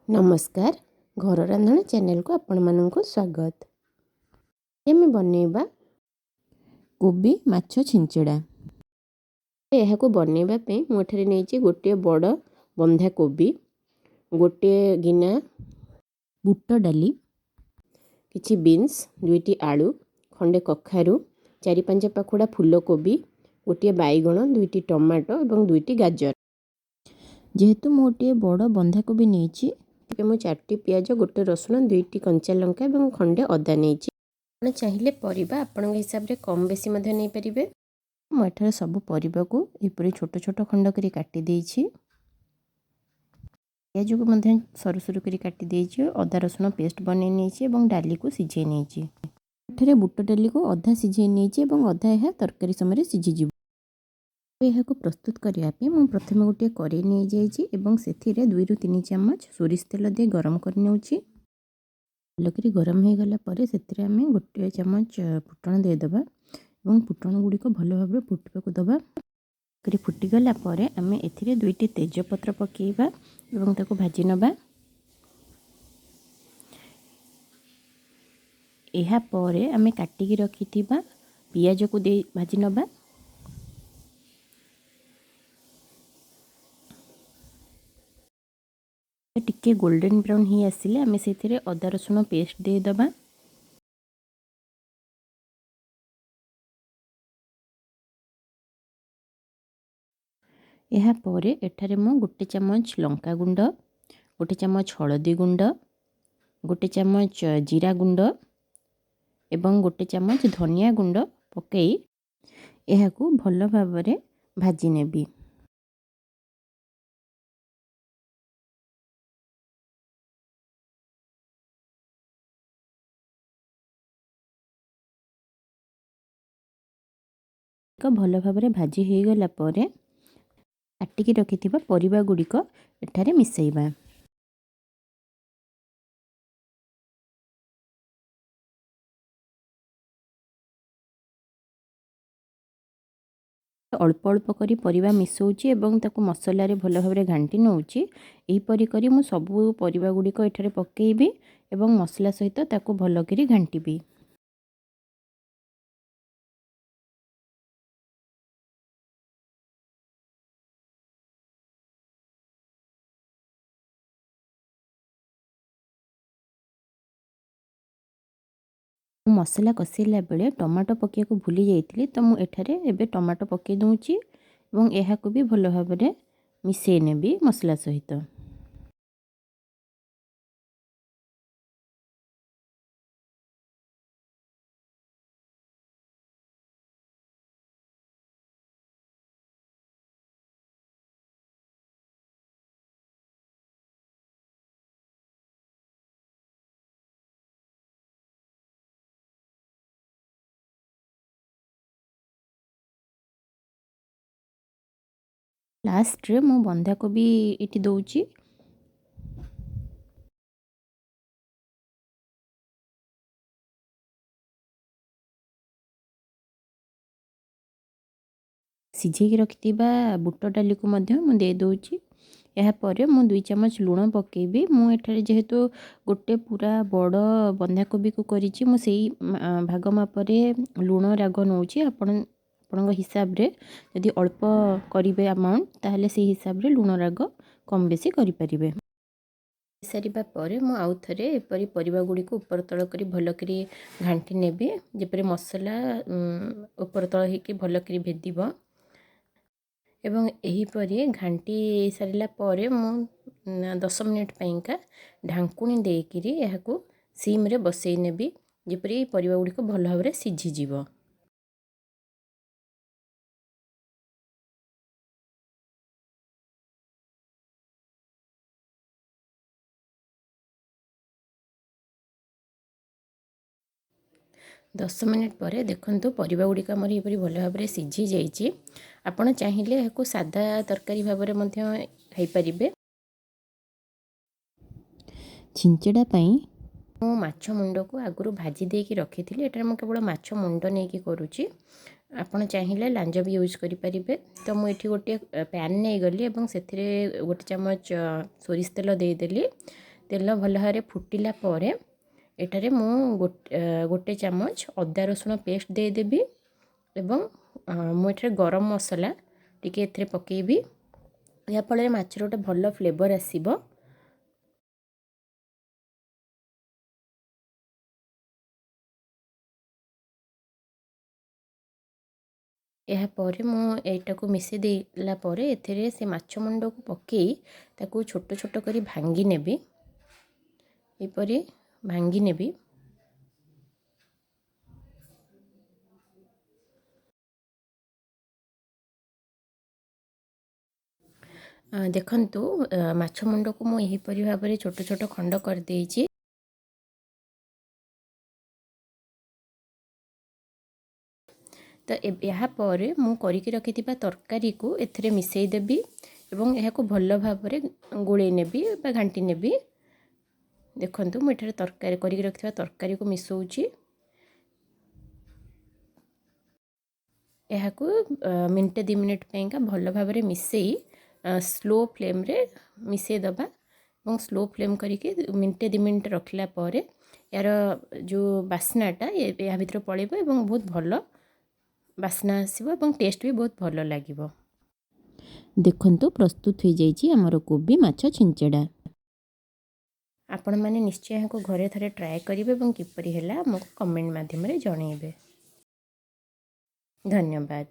ନମସ୍କାର, ଘର ରାନ୍ଧଣା ଚ୍ୟାନେଲକୁ ଆପଣମାନଙ୍କୁ ସ୍ୱାଗତ। ଆମେ ବନେଇବା କୋବି ମାଛ ଛିଞ୍ଚଡ଼ା। ଏହାକୁ ବନେଇବା ପାଇଁ ମୁଁ ଏଠାରେ ନେଇଛି ଗୋଟିଏ ବଡ଼ ବନ୍ଧାକୋବି, ଗୋଟିଏ ଗିନା ବୁଟ ଡାଲି, କିଛି ବିନ୍ସ, 2ଟି ଆଳୁ, ଖଣ୍ଡେ କଖାରୁ, 4-5 ପାଖୁଡ଼ା ଫୁଲକୋବି, ଗୋଟିଏ ବାଇଗଣ, 2ଟି ଟମାଟୋ ଏବଂ 2ଟି ଗାଜର। ଯେହେତୁ ମୁଁ ଗୋଟିଏ ବଡ଼ ବନ୍ଧାକୋବି ନେଇଛି, ମୁଁ 4ଟି ପିଆଜ, ଗୋଟେ ରସୁଣ, 2ଟି କଞ୍ଚା ଲଙ୍କା ଏବଂ ଖଣ୍ଡେ ଅଦା ନେଇଛି। ଆପଣ ଚାହିଁଲେ ପରିବା ଆପଣଙ୍କ ହିସାବରେ କମ୍ ବେଶୀ ମଧ୍ୟ ନେଇପାରିବେ। ମୁଁ ଏଠାରେ ସବୁ ପରିବାକୁ ଏପରି ଛୋଟ ଛୋଟ ଖଣ୍ଡ କରି କାଟି ଦେଇଛି। ପିଆଜକୁ ମଧ୍ୟ ସରୁ ସରୁ କରି କାଟି ଦେଇଛି। ଅଦା ରସୁଣ ପେଷ୍ଟ ବନେଇ ନେଇଛି ଏବଂ ଡାଲିକୁ ସିଝେଇ ନେଇଛି। ଏଠାରେ ବୁଟ ଡାଲିକୁ ଅଧା ସିଝେଇ ନେଇଛି ଏବଂ ଅଧା ଏହା ତରକାରୀ ସମୟରେ ସିଝିଯିବ। ଏହାକୁ ପ୍ରସ୍ତୁତ କରିବା ପାଇଁ ମୁଁ ପ୍ରଥମେ ଗୋଟିଏ କରେଇ ନେଇଯାଇଛି ଏବଂ ସେଥିରେ 2ରୁ 3 ଚାମଚ ସୋରିଷ ତେଲ ଦେଇ ଗରମ କରିନେଉଛି। ଭଲ କରି ଗରମ ହୋଇଗଲା ପରେ ସେଥିରେ ଆମେ ଗୋଟିଏ ଚାମଚ ଫୁଟଣ ଦେଇଦେବା ଏବଂ ଫୁଟଣ ଗୁଡ଼ିକ ଭଲ ଭାବରେ ଫୁଟିବାକୁ ଦେବା। କରି ଫୁଟିଗଲା ପରେ ଆମେ ଏଥିରେ 2ଟି ତେଜପତ୍ର ପକାଇବା ଏବଂ ତାକୁ ଭାଜି ନେବା। ଏହାପରେ ଆମେ କାଟିକି ରଖିଥିବା ପିଆଜକୁ ଦେଇ ଭାଜି ନେବା। ଟିକେ ଗୋଲ୍ଡେନ୍ ବ୍ରାଉନ୍ ହେଇ ଆସିଲେ ଆମେ ସେଥିରେ ଅଦା ରସୁଣ ପେଷ୍ଟ ଦେଇଦେବା। ଏହାପରେ ଏଠାରେ ମୁଁ 1 ଚାମଚ ଲଙ୍କା ଗୁଣ୍ଡ, 1 ଚାମଚ ହଳଦୀ ଗୁଣ୍ଡ, 1 ଚାମଚ ଜିରା ଗୁଣ୍ଡ ଏବଂ 1 ଚାମଚ ଧନିଆ ଗୁଣ୍ଡ ପକାଇ ଏହାକୁ ଭଲ ଭାବରେ ଭାଜି ନେବି। ଭଲ ଭାବରେ ଭାଜି ହୋଇଗଲା ପରେ କାଟିକି ରଖିଥିବା ପରିବା ଗୁଡ଼ିକ ଏଠାରେ ମିଶାଇବା। ଅଳ୍ପ ଅଳ୍ପ କରି ପରିବା ମିଶାଉଛି ଏବଂ ତାକୁ ମସଲାରେ ଭଲ ଭାବରେ ଘାଣ୍ଟି ନେଉଛି। ଏହିପରି କରି ମୁଁ ସବୁ ପରିବା ଗୁଡ଼ିକ ଏଠାରେ ପକାଇବି ଏବଂ ମସଲା ସହିତ ତାକୁ ଭଲ କରି ଘାଣ୍ଟିବି। ମୁଁ ମସଲା କଷିଲା ବେଳେ ଟମାଟୋ ପକାଇବାକୁ ଭୁଲି ଯାଇଥିଲି, ତ ମୁଁ ଏଠାରେ ଏବେ ଟମାଟୋ ପକାଇ ଦେଉଛି ଏବଂ ଏହାକୁ ବି ଭଲ ଭାବରେ ମିଶାଇ ନେବି ମସଲା ସହିତ। ଲାଷ୍ଟରେ ମୁଁ ବନ୍ଧାକୋବି ଏଠି ଦେଉଛି। ସିଝେଇକି ରଖିଥିବା ବୁଟ ଡାଲିକୁ ମଧ୍ୟ ମୁଁ ଦେଇଦେଉଛି। ଏହାପରେ ମୁଁ 2 ଚାମଚ ଲୁଣ ପକାଇବି। ମୁଁ ଏଠାରେ ଯେହେତୁ ଗୋଟେ ପୁରା ବଡ଼ ବନ୍ଧାକୋବିକୁ କରିଛି, ମୁଁ ସେଇ ଭାଗ ମାପରେ ଲୁଣ ରାଗ ନେଉଛି। ଆପଣ ଆପଣଙ୍କ ହିସାବରେ ଯଦି ଅଳ୍ପ କରିବେ ଆମାଉଣ୍ଟ, ତାହେଲେ ସେଇ ହିସାବରେ ଲୁଣ ରାଗ କମ୍ ବେଶୀ କରିପାରିବେ। ସାରିବା ପରେ ମୁଁ ଆଉ ଥରେ ଏପରି ପରିବା ଗୁଡ଼ିକୁ ଉପର ତଳ କରି ଭଲକରି ଘାଣ୍ଟି ନେବି, ଯେପରି ମସଲା ଉପର ତଳ ହେଇକି ଭଲକରି ଭେଦିବ। ଏବଂ ଏହିପରି ଘାଣ୍ଟି ସାରିଲା ପରେ ମୁଁ 10 ମିନିଟ୍ ପାଇଁକା ଢାଙ୍କୁଣୀ ଦେଇକିରି ଏହାକୁ ସିମ୍ରେ ବସେଇ ନେବି, ଯେପରି ପରିବା ଗୁଡ଼ିକ ଭଲ ଭାବରେ ସିଝିଯିବ। 10 ମିନିଟ୍ ପରେ ଦେଖନ୍ତୁ ପରିବା ଗୁଡ଼ିକ ଆମର ଏହିପରି ଭଲ ଭାବରେ ସିଝି ଯାଇଛି। ଆପଣ ଚାହିଁଲେ ଏହାକୁ ସାଦା ତରକାରୀ ଭାବରେ ମଧ୍ୟ ଖାଇପାରିବେ। ଛିଞ୍ଚଡ଼ା ପାଇଁ ମୁଁ ମାଛ ମୁଣ୍ଡକୁ ଆଗରୁ ଭାଜି ଦେଇକି ରଖିଥିଲି। ଏଠାରେ ମୁଁ କେବଳ ମାଛ ମୁଣ୍ଡ ନେଇକି କରୁଛି। ଆପଣ ଚାହିଁଲେ ଲାଞ୍ଜ ବି ୟୁଜ୍ କରିପାରିବେ। ତ ମୁଁ ଏଠି ଗୋଟିଏ ପ୍ୟାନ୍ ନେଇଗଲି ଏବଂ ସେଥିରେ 1 ଚାମଚ ସୋରିଷ ତେଲ ଦେଇଦେଲି। ତେଲ ଭଲ ଭାବରେ ଫୁଟିଲା ପରେ ଏଠାରେ ମୁଁ ଗୋଟେ ଚାମଚ ଅଦା ରସୁଣ ପେଷ୍ଟ ଦେଇଦେବି ଏବଂ ମୁଁ ଏଠାରେ ଗରମ ମସଲା ଟିକେ ଏଥିରେ ପକାଇବି। ଏହାଫଳରେ ମାଛର ଗୋଟେ ଭଲ ଫ୍ଲେଭର୍ ଆସିବ। ଏହାପରେ ମୁଁ ଏଇଟାକୁ ମିଶାଇ ଦେଲା ପରେ ଏଥିରେ ସେ ମାଛ ମୁଣ୍ଡକୁ ପକାଇ ତାକୁ ଛୋଟ ଛୋଟ କରି ଭାଙ୍ଗି ନେବି। ଏପରି ଭାଙ୍ଗି ନେବି। ଦେଖନ୍ତୁ, ମାଛ ମୁଣ୍ଡକୁ ମୁଁ ଏହିପରି ଭାବରେ ଛୋଟ ଛୋଟ ଖଣ୍ଡ କରିଦେଇଛି। ତ ଏହାପରେ ମୁଁ କରିକି ରଖିଥିବା ତରକାରୀକୁ ଏଥିରେ ମିଶାଇ ଦେବି ଏବଂ ଏହାକୁ ଭଲ ଭାବରେ ଗୋଳେଇ ନେବି ବା ଘାଣ୍ଟି ନେବି। ଦେଖନ୍ତୁ, ମୁଁ ଏଠାରେ ତରକାରୀ କରିକି ରଖିଥିବା ତରକାରୀକୁ ମିଶାଉଛି। ଏହାକୁ ମିନିଟେ 2 ମିନିଟ୍ ପାଇଁକା ଭଲ ଭାବରେ ମିଶାଇ ସ୍ଲୋ ଫ୍ଲେମ୍ରେ ମିଶାଇ ଦେବା ଏବଂ ସ୍ଲୋ ଫ୍ଲେମ୍ କରିକି ମିନିଟେ 2 ମିନିଟ୍ ରଖିଲା ପରେ ଏହାର ଯେଉଁ ବାସ୍ନାଟା ଏହା ଭିତରେ ପଳେଇବ ଏବଂ ବହୁତ ଭଲ ବାସ୍ନା ଆସିବ ଏବଂ ଟେଷ୍ଟ ବି ବହୁତ ଭଲ ଲାଗିବ। ଦେଖନ୍ତୁ, ପ୍ରସ୍ତୁତ ହୋଇଯାଇଛି ଆମର କୋବି ମାଛ ଛିଞ୍ଚଡ଼ା। ଆପଣମାନେ ନିଶ୍ଚୟ ଏହାକୁ ଘରେ ଥରେ ଟ୍ରାଏ କରିବେ ଏବଂ କିପରି ହେଲା ଆମକୁ କମେଣ୍ଟ ମାଧ୍ୟମରେ ଜଣାଇବେ। ଧନ୍ୟବାଦ।